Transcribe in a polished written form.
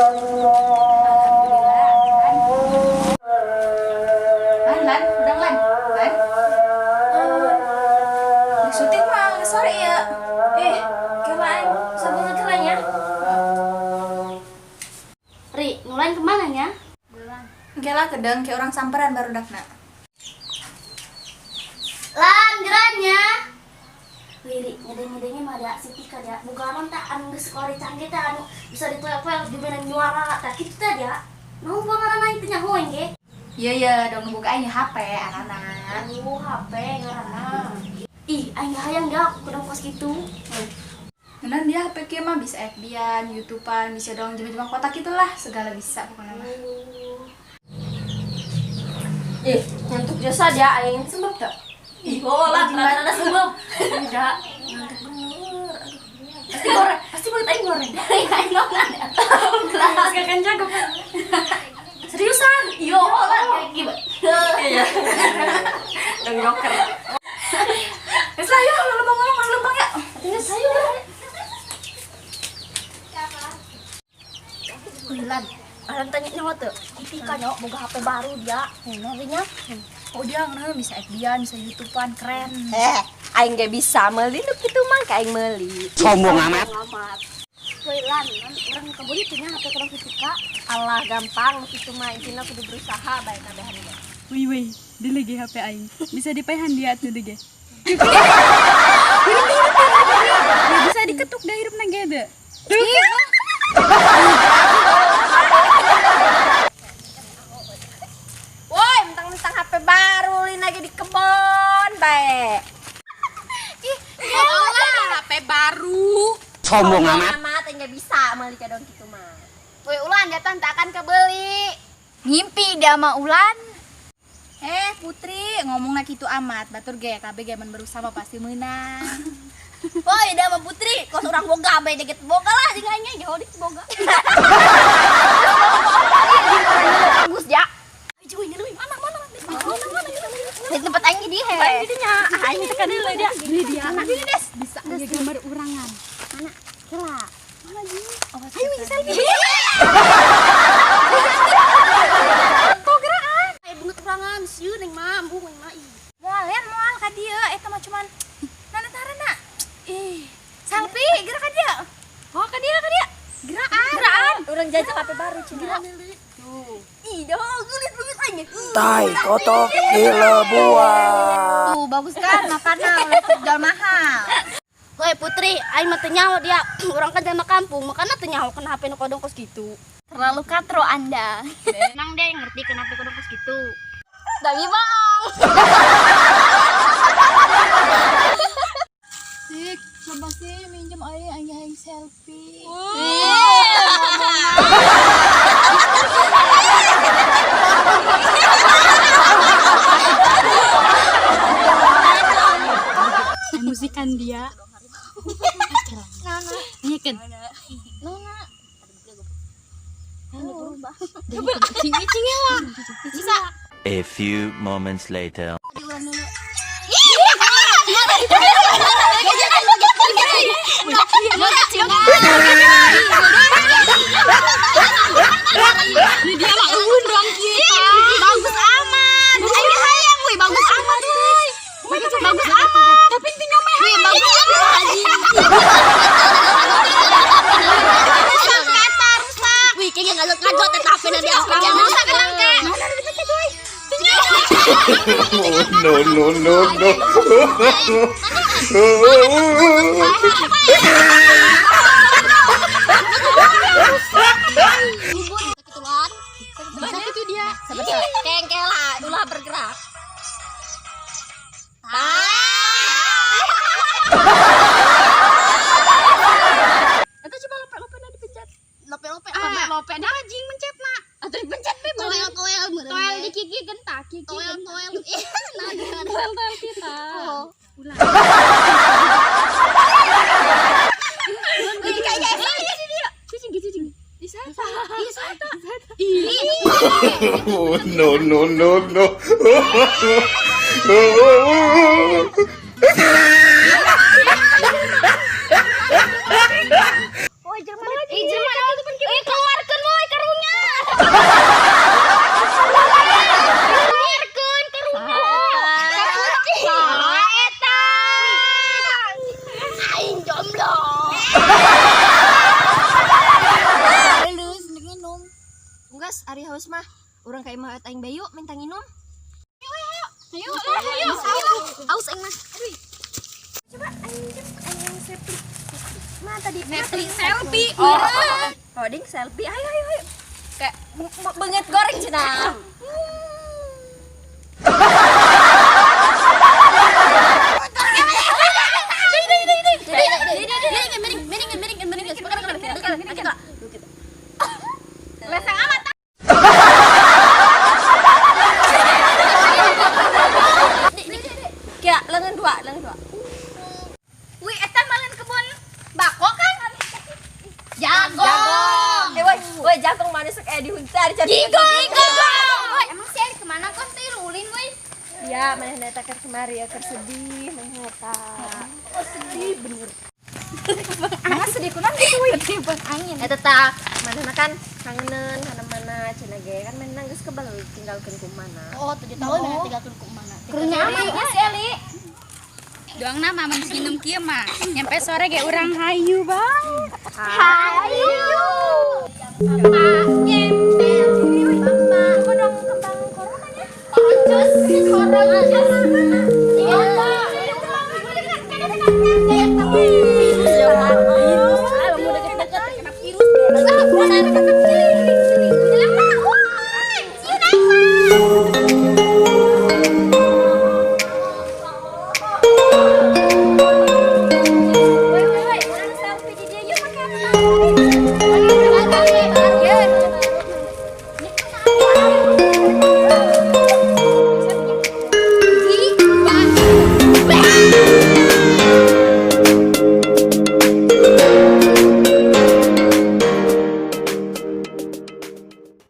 Alhamdulillah. Lan, lan, udang lan. Lan. Di syuting mah geus sore ya. Eh, kelaan sabun nya. Ri, ngulain kemana nya? Engke lah kedeng kayak orang samperan baru dakna. Lan, gerannya. Wiri, ngedeng-ngedengnya mah ada si Tika dia. Bukan tak anu geus kori canggih teh anu bisa ditoel-toel di mana nyuara tak kitu teh dia. Mau ngaranna itu nyaho ge. Iya ya, dong buka aing HP anak. Oh, HP ngaranna. Ih, aing hayang dia kudu kos kitu. Ngeunah dia HP kieu mah bisa FB-an, YouTube-an, bisa dong jema-jema kotak itulah, segala bisa pokoknya mah. Ih, ngantuk jasa dia aing sembab tak? Ih, oh lah, rada sembab. Enggak, ngantuk bener. Aduh. Pasti goreng, pasti banget aing goreng. Aing nongan. Lah, gak kan jago. Seriusan? Yo, lah kayak gimana? Iya. Dong joker. Geus lah yuk, lu lembang ngomong, lu lembang ya. Tinggal saya. Lan, orang tanya nyawa tuh, Tika nyawa boga HP baru dia, nya. Oh dia ngeunah bisa FB-an, bisa YouTube-an, keren. Eh, aing ge bisa meuli nu kitu mah ka aing meuli. Sombong amat. Woi Lan, orang kebuli tuh nya HP kurang Tika. Allah gampang nu kitu mah intina kudu berusaha bae kabehan ge. Wih wih, dilegi HP aing. Bisa dipaehan dia atuh deh ge. Ya bisa diketuk dah hirupna ge deh. Woi, mentang-mentang HP baru lin lagi di kebon bae. Ih, lah HP baru. Sombong amat. Amat aing ge bisa meuli ka dong kitu mah. Woi Ulan, datang tak akan kebeli. Ngimpi dia sama Ulan. Eh Putri, ngomongna kitu amat, batur ge kabeh ge mun berusaha mah pasti meunang. Woi, dia sama Putri, kos orang boga bae deket boga lah jeung aing jauh dik boga. Bagus ya. Ayo ini mana mana mana mana. Di tempat aing di he. Aing di dinya, aing tekan deui dia. Beli dia. Beli des. Bisa aja gambar urangan. Mana? Kela. Mana ji? Ayo wih selfie. Kok geraan? Ayo bunget urangan, sieun neng mah, embung neng mah ih. Moal ya, moal ka dieu eta mah cuman nana tarana. Ih, selfie gerak ka dieu. Oh, ka dieu ka dieu. Geraan. Geraan. Urang jajal HP baru cenah. Ih, dah geulis banget aing. Tai kotok dilebuang. Tuh, bagus kan makana jual mahal. Woi Putri, aing mah teu nyaho dia. Urang kan jelema kampung, makana teu nyaho kana HP nu kodong kos kitu. Terlalu katro Anda. Nang deh ngerti kenapa kodong kos gitu. Dami bohong. Tik, coba sih minjem aing aing aing selfie. Musikan dia. Iya kan? Nona. Cing-cingnya lah. Bisa. A few moments later. Ini dia mah eueun ruang kita. Bagus amat. Aing hayang wih, bagus amat wih. Bagus amat. Tapi intinya mah Wih, bagus amat. Rusak kata, rusak. Wih, kayaknya ngajot eta HP na dia. Rusak kenang ke. No no no no. itu dia. Kengkela, ulah bergerak. Eta coba lope-lope na dipencet. Lope-lope. Lope dah anjing mencet nak. Atau dipencet be Toel toel Toel di kiki gentak, kiki. Toel toel. Nah, Toel toel kita. Oh. Ulang. Ini kayak Cicing cicing. Di sana. No no no no. Woi, Jerman. Ih, Jerman. Eh, keluarkan woi. Haus mah. Urang ka imah aing bae yuk minta nginum. Ayo lah, ayo. Haus aing mah. Coba aing aing selfie. Mana tadi? Netflix selfie. Oh, oh ding selfie. Ayo ayo ayo. Kayak beungeut goreng cenah. Leseng amat. Kayak lengan dua, lengan dua. Wih, eta maleun kebun bako kan? Jago. Eh woi, woi jagong mana sok dihuntar jadi. Jigong. Woi, emang si Eli kemana kok teh ulin woi? Ya, mana eta keur kemari ya keur sedih mana eta. Oh, sedih bener. Emang sedih kunaon gitu woi? Ketiban angin. Eta tah, manehna kan kangenan kana mana cenah ge kan manehna geus kebal tinggalkeun ku mana. Oh, 7 tahun mana tinggalkeun ku mana. Karunya amat ya si Eli. Doang nama mun minum kieu mah. Nyampe sore ge urang hayu bang. Hayu. Bapak nyempel. Bapak, kok dong kembang corona nya? Koncus, koncus. Mau deket-deket kena virus. Woi woi woi, urang selfie di dia yuk make apa?